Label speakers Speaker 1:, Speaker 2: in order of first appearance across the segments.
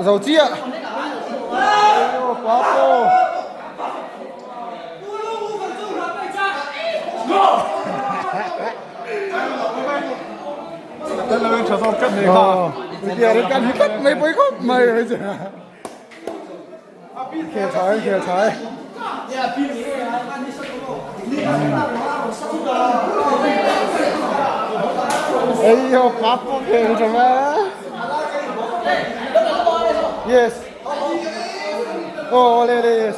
Speaker 1: Zo chiah. Ayo papo. Kan hi tlat mai pawi khawp mai. Khel tha e, khel tha e. Ei ho papo khel tha ma. Yes. Oh, ole ole yes.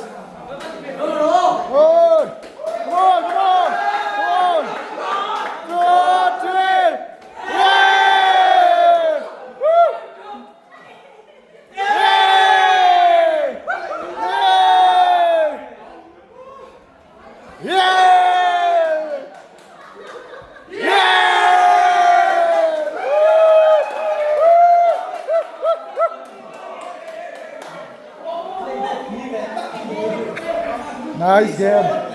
Speaker 1: Oh, come on, come on, come on. Two, three. Yeah! Woo! Nice game.